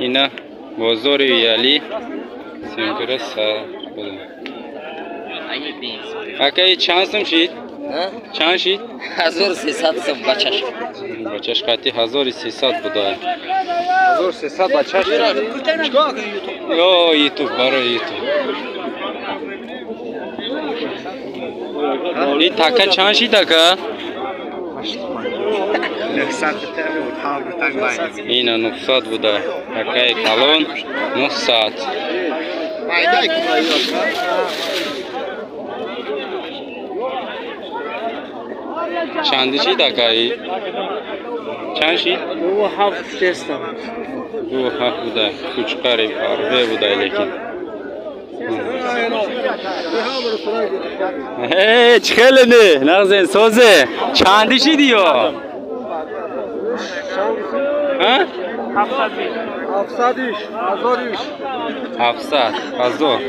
Ина бозори Уяли съёмкара сар буда. Акай чанд сум шид? Чанд шид? 1300 сум бачаш. Бачаш қати 1300 буда. 1300 бачаш. Ё YouTube барои YouTube. Ин така чанд шид ака? Ина 900 буда. Такаи калон 900. Чанди шид акаи? Чанд шид? 2.7 тестам. 2.7 буда. Кучқари фарбе буда лекин. Чӣ хеле не? Нағзен созе. Чанди шиди ё? Ҳа? 700 1000. 700 1000.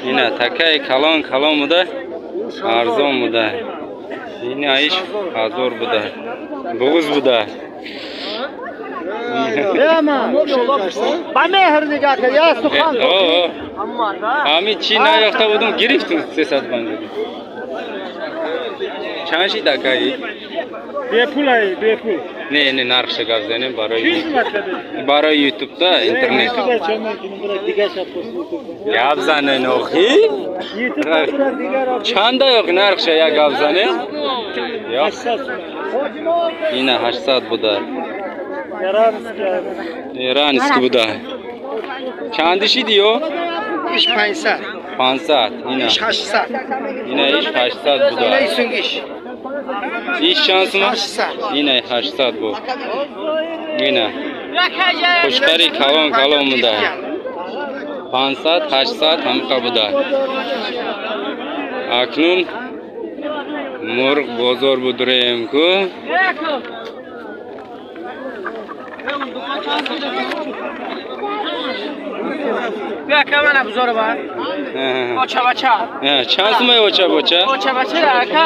Ина такаи калон калон буда, арзон буда. Ина иш 1000 буда. Буғуз буда. Ба меҳр нигоҳ кар, я сухан. Ҳамин чӣ наёфта будум, гирифтум 350. Чанд шид акаи? Бепул ай, бепул. Не, не, нархша гап занем барои барои YouTube да интернет. Гап занен охи? Чанда ёқ нархша я гап занем? Ёқ. Ина 800 буда. Иранский буда. Чанди шиди ё? Иш 500. 500. Ина. Иш 800. Ина иш 800 буда. Ина исунгиш. Иш чанд сум? 800. Ина 800 бу. Ина. Хушқари калон калон буда. 500, 800 ҳамқа буда. Акнун мурғ бозор будурем ку. بیا که من ابزار با اوچا بچا. چند سومه اوچا بچا؟ اوچا بچا که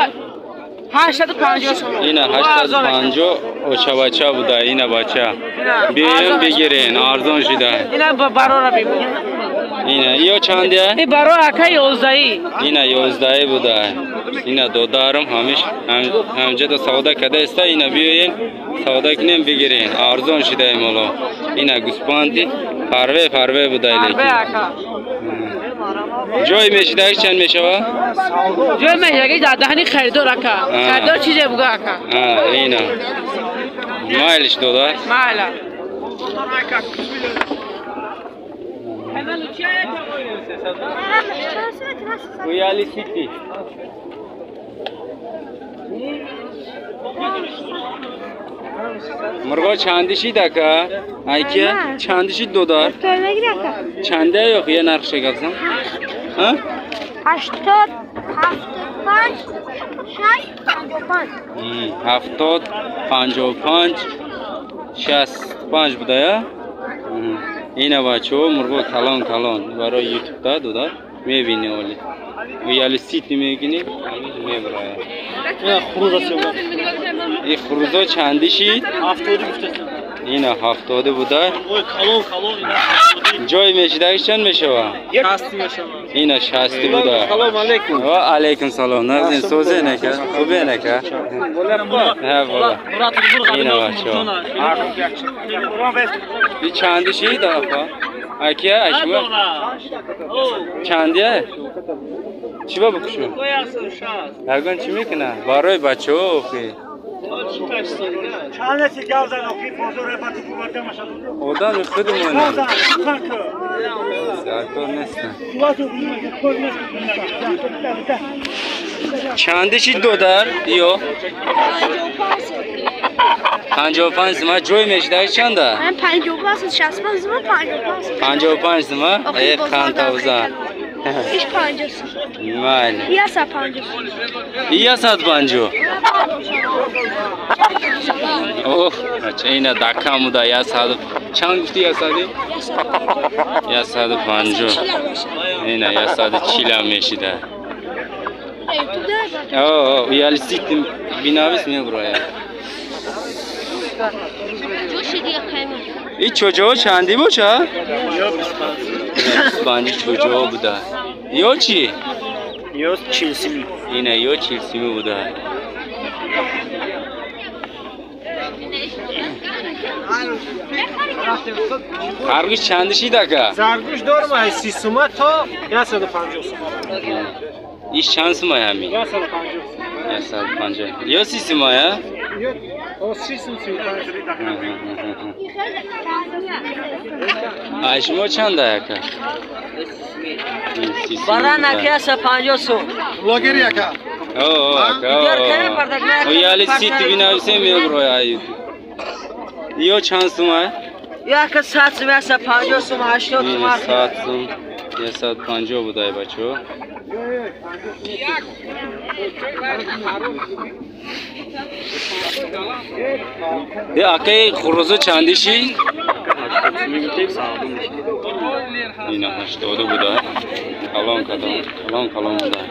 850 سوم. اینا 850 اوچا بچا بوده. اینا بچا بیاین بگیرین ارزان شده. اینا برا بگو. اینا ایو چنده؟ ای برا اکای 11. اینا 11 بوده. اینا دادارم همیش همجا سودا کده است. اینا بیاین سودا کنیم بگیرین ارزان شده مالا. اینا گوسپاندی فروه فروه بوده. جای میشه چند میشه؟ جای میشه که دهنی خریدار اکا. خریدار چیزی بگو اکا. اینا مایلش دادار؟ مایل. Уяли Сити. Мурғо чанди шид ака? Айкия чанди шид додар? Чанде ёқ я нархша гапсан? Ҳа? 80 75 6 55. 70 55 65 буда я? Ина бачаҳо мурғо калон калон барои YouTube да додар мебини оли. Уяли Сити мегини мебарая. Ин хурузо чанди шид? 70 гуфтастам. Ина 70 буда. Калон калон ина 70. Ҷой мешидаги чанд мешава? 60 мешава. Ина 60 буда. Салом алейкум. Ва алейкум салом. Нағзин созе нака? Хубе нака? Ҳа бола. Ина бачаҳо. И чанди шид афа? Акия ашма? Чандия? Чӣ ба бикушу? Ягон чӣ мекуна? Барои бачаҳо охи. Одами худмонем. Саркор нестам. Чанди шид додар? Ё? 55 сима ҷой мешидаги чанда? 55 65 сима 55. 55 сима? Э қантавза. Иш 50 сум. Майли. 150. 150. Оҳ, бача ина дакам буда 100. Чанд гуфти 100? 150. Ина 140 мешида. О, Уяли Сити бинавис меброяд. ин чӯҷаҳо чандӣ боша? 25 чӯҷаҳо буда. Ё чӣ? Ё 40 сими. Ина ё 40 сими буда. Харгӯш чанди шид ака? Заргӯш дорам ай 30 сума то 150 сума. Иш чанд сума ҳамин? 150. 150. Ё 30 сума я? Ё 30 сум 35. Ай шумо чанда ака? Баран ака 150 сум. Блогери ака. О, ака. О, яли сити бинависем меброй ай. Ё чанд сума? Як 100 сум, 150 сум, 80 сум. 100 сум, 150 будай бачо. Е акай хурӯзо чанди ши? Ина 80 буда. Калон калон, калон калон буда.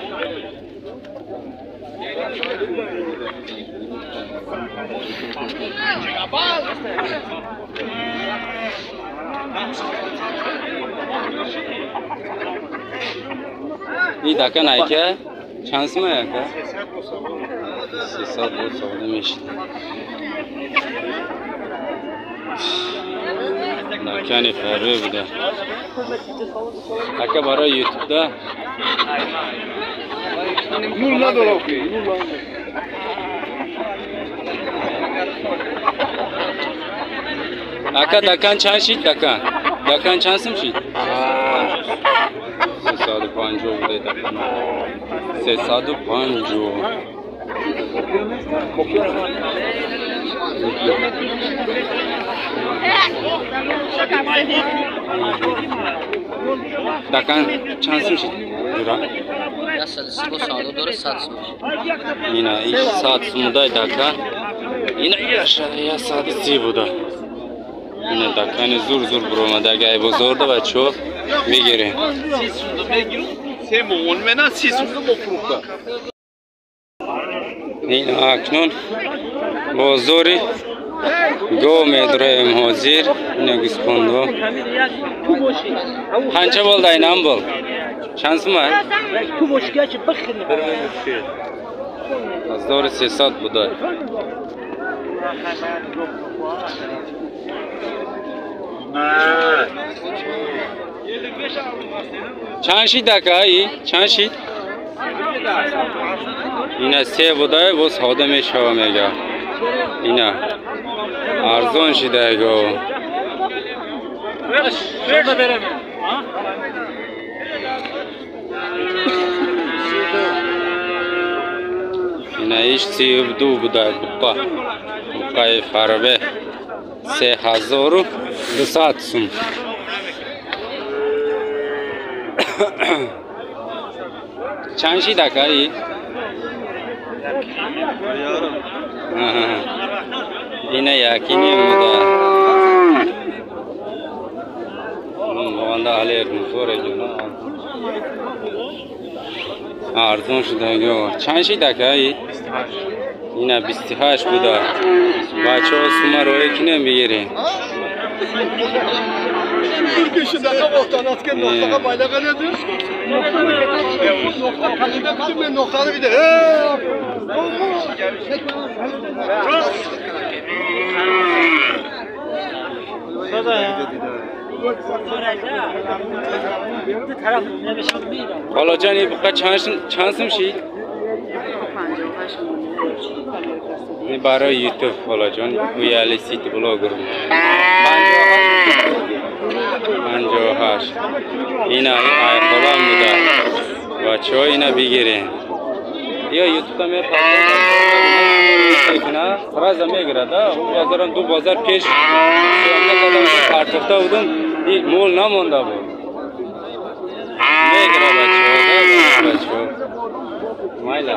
И дакан айка чанд сума ака? 300 буд савда мешид. Дакани фарбе буда. Ака барои ютубда нул надорам ки, нул надорам. Ака дакан чанд шид дакан? Дакан чанд сум шид? 350 буда дакан. 350. Дакан чанд сум шид? Ҷура? 130 савдо дорад 100 сум. Ина иш 100 сум дай дакан. Ина яша 130 буда. Ина дакани зур зур буромада гай бозорда бачо мегирем. 30 сум мегирам, се мон мена 30 сум мефурӯхта. Ина акнун бозори гов медроем ҳозир. Ина гӯспондо. Қанча болда инам бол? Чанд сума? 1300 буда. Чанд шид ака и? Чанд шид? Ина се буда, боз савда мешава мега. Ина арзон шида гов. Ина иш 32 буда буққа. Буққаи фарбе 3200 сум. Чанд шид ака и? Ина якиним буда. Монда алер музор ҷуна. Арзон шуда гов. Чанд шид ака и? Ина 28 буда. Бачаҳо сума роя кинем бигирем. Хола ҷон ин буққа чанд сум шид? Ин барои ютуб холаҷон, уяли сити блогер. 58. Ина ай холам буда. Бачаҳо ина бигирен. Ё ютубда мепартофта сразу мегирад, а? У бозорам ду бозор пеш съёмка кардам, партофта будум, мол намонда буд. Мегира бачаҳо, да бачаҳо. Майла.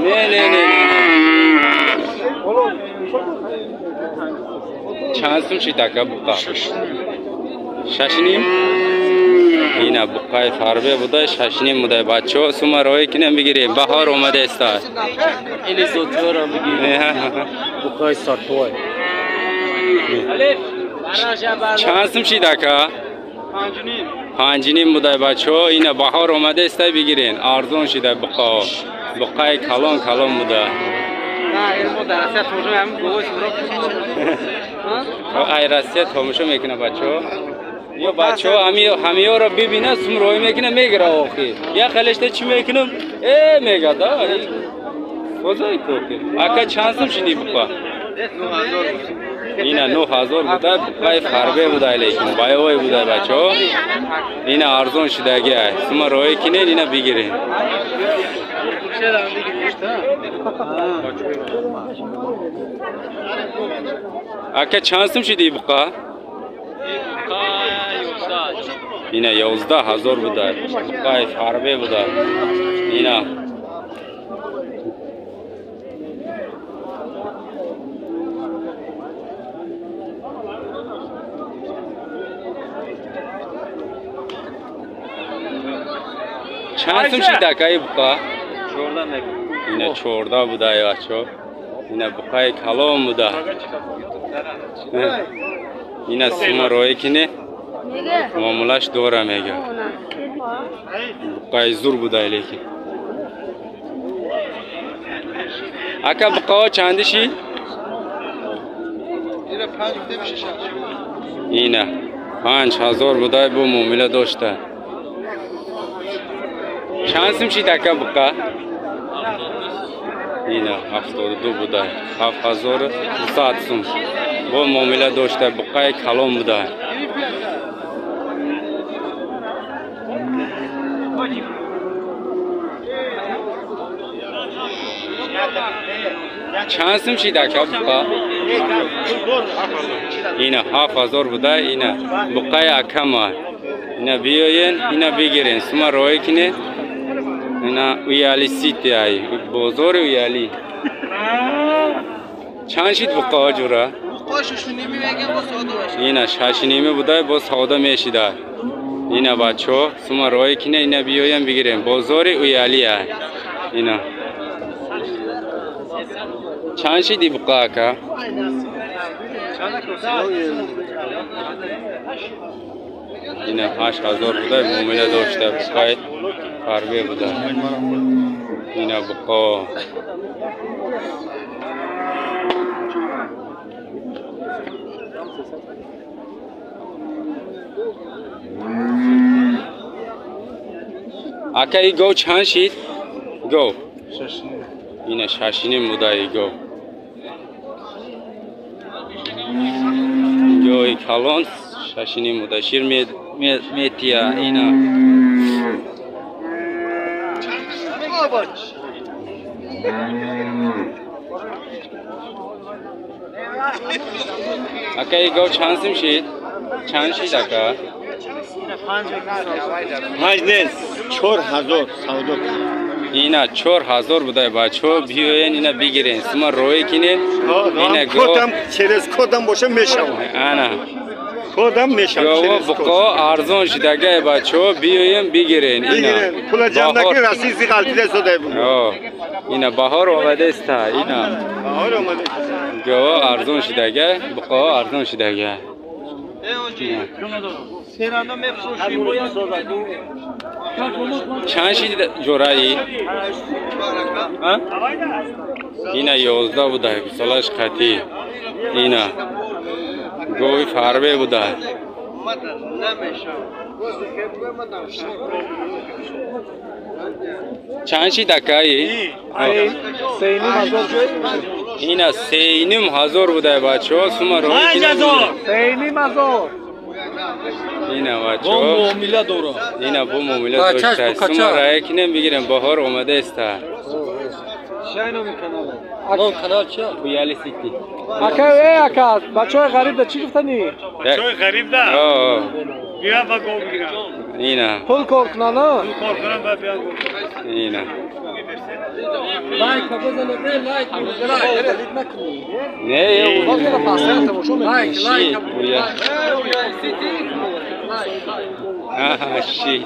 Не, не, не, не. Чанд сум шид ака буққа? 6.5? Ина буққаи фарбе буда, 6.5 буда. Бачаҳо сума роҳӣ кинем бигирем. Баҳор омада иста. Или зотиёрам бигирем. Буққаи сартовай. Чанд сум шид ака? 5.5 будай бачаҳо. Ина баҳор омада истай бигирен. Арзон шида буқаҳо. Буқаи калон калон буда. Ай Россия тамошо мекуна бачаҳо. Ё бачаҳо ҳамиёро бибина сум роҳӣ мекуна мегира охир. Я хелешта чӣ мекунам? Э мега да. Созай ку охир. Ака чанд сум шиди буқа? Ина 9000 буда, буқаи фарбе буда, лекин баёвой буда бачаҳо. Ина арзон шидаги ай. Сума роҳӣ кинен, ина бигирен. Ака чанд сум шиди буқа? Ина 11000 буда, буқаи фарбе буда. Ина чанд сум шид акаи буқа? Ина 14 буда бачаҳо. Ина буқаи калон буда. Ина сума роҳӣ кине муомилаш дора мега. Буқаи зур буда лекин. Ака буқаҳо чанди шид? Ина 5000 буда бо муомила дошта. Чанд сум шид ака буқа? Ина 72 буда. 7200 сум. Бо муомила дошта, буқаи калон буда. Чанд сум шид ака буқа? Ина 7000 буда, ина буқаи акама. Ина биёен, ина бигирен. Сума роҳӣ кине. Ина Уяли Сити ай, бозори Уяли. Чанд шид буқаҳо ҷура? Ина 6.5 буда, боз савдо мешида. Ина бачаҳо, сума роҳӣ кине, ина биёем бигирем. Бозори Уяли ай. Ина. Чанд шиди буқа ака? Ина 8000 буда, муомила дошта, буқаи фарбе буда. Ина буқо. Ака и гов чанд шид? Гов. Ина 6.5 буда и гов. Гови калон 6.5 буда. Шир метия ина. Ака и гов чанд сум шид? Чанд шид ака? 5 нест, 4000 савдо. Ина 4000 буда бачаҳо, биёен ина бигирен. Сума роҳӣ кинен. Ина кодам через кодам боша мешавад. Ана. Кодам мешавад. Гова буқо арзон шидагай бачаҳо, биёен бигирен. Ина. Пула ҷамъ накун, расизи ғалтида содай бу. Ина баҳор омадаста, ина. Баҳор омада. Гова арзон шидагай, буқо арзон шидагай. Чанд шид ҷораи? Ина 11 буда, гусолаш қатӣ. Ина гови фарбе буда. Чанд шид акаи? Ина 3.5 буда бачаҳо, сума роҳӣ кине. 3.5. Ина бачаҳо. Бо муомила дора. Ина бо муомила дошта. Сума роҳӣ кинем бигирем, баҳор омада иста. Канал чия? Уяли Сити. Ака, эй ака, бачаҳои ғариб да чӣ гуфтанӣ? Бачаҳои ғариб да? Биё ба гов бигирам. Ина. Пул кор кунан, а? Пул кор кунан ба биё гов. Ина. Лайк бизанед, лайк. Не, ё. Лайк, лайк. Аҳа, ши.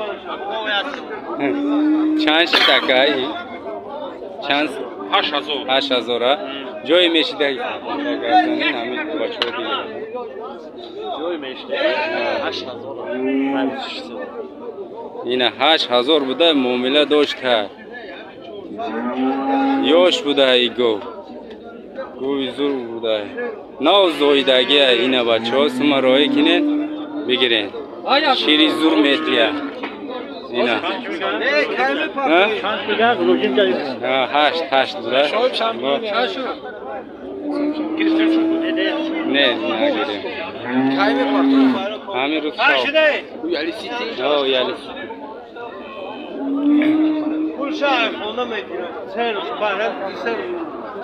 Чанд шид акаи? Чанд 8000. 8000 ҷой мешида ҳамин бачаҳо бигиранд. Ҷой мешида 8000. Ина 8000 буда муомила дошта. Ёш буда и гов. Гови зур буда. Нав зоидагия ина бачаҳо сума роҳӣ кинен бигирен. Шири зур метия. Ина. Ҳашт ҳашт буда. Не, нагирем. Ҳамин рӯз яли сити.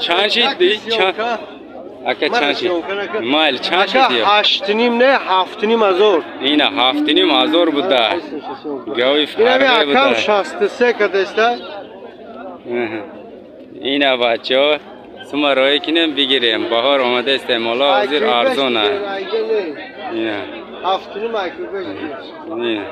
Чанд шид? Ака чанд шид? Майл чанд шид? 8.5 не, 7.5 ҳазор. Ина 7.5 ҳазор буда. Гави фарбе буда. Акам 63 кадаста. Ина бачаҳо сума роҳӣ кинем бигирем. Баҳор омада истеъмоло ҳозир арзон аст. Ина 7.5 айкубеш. Ина.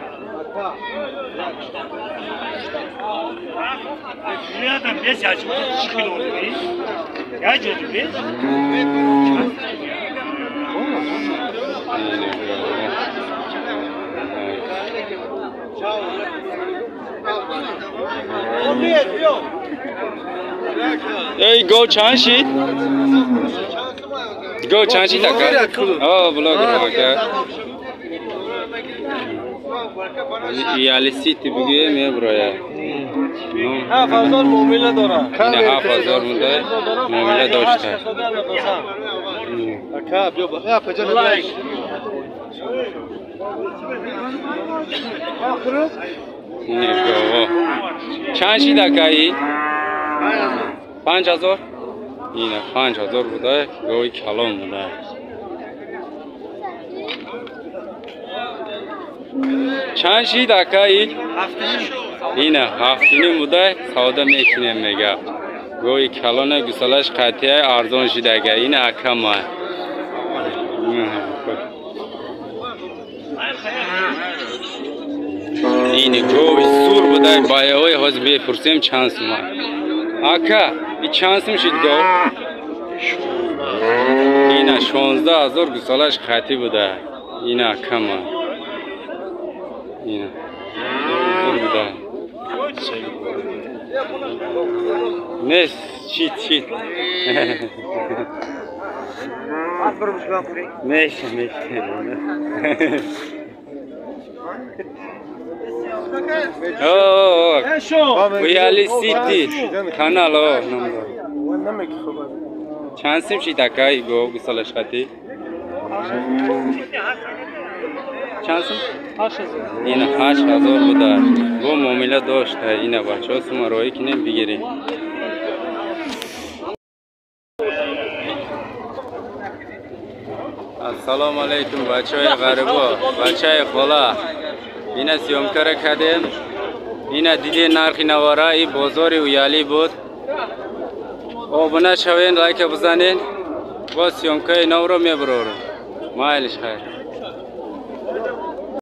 Ey гов чанд шид? Гов чанд шид ака? О, блогер ака. Яли сити бигӯем меброя. 7000 муомила дора. Ина 7000 буда муомила дошта. Ака, биё ба. Я паҷа. Ина гово. Чанд шид акаи? 5000. Ина 5000 буда, гови калон буда. Чанд шид акаи? Ина 7.5 буда, савдо мекунем мега. Гови калона гусалаш қатъия арзон шидага. Ина акама. Ини гови сур буда, баёи ҳозир мепурсем чанд сума. Ака, и чанд сум шид гов? Ина 16000 гусалаш қатъи буда. Ина акама. Ина. Сур буда. Нест, шид, шид. Меша, меша. О, Уяли Сити канал о номдор. Чанд сим шид акаи гов гусалаш қатӣ? Чанд сум? 8000. Ина 8000 буда. Бо муомила дошта. Ина бачаҳо сума роҳӣ кинем бигирем. Ассалому алайкум бачаҳои ғарибо, бачаи хола. Ина съёмкара кардем. Ина диде нархи навора и бозори Уяли буд. Обуна шавен, лайка бизанен. Боз съёмкаи навро мебарорам. Майлиш хайр.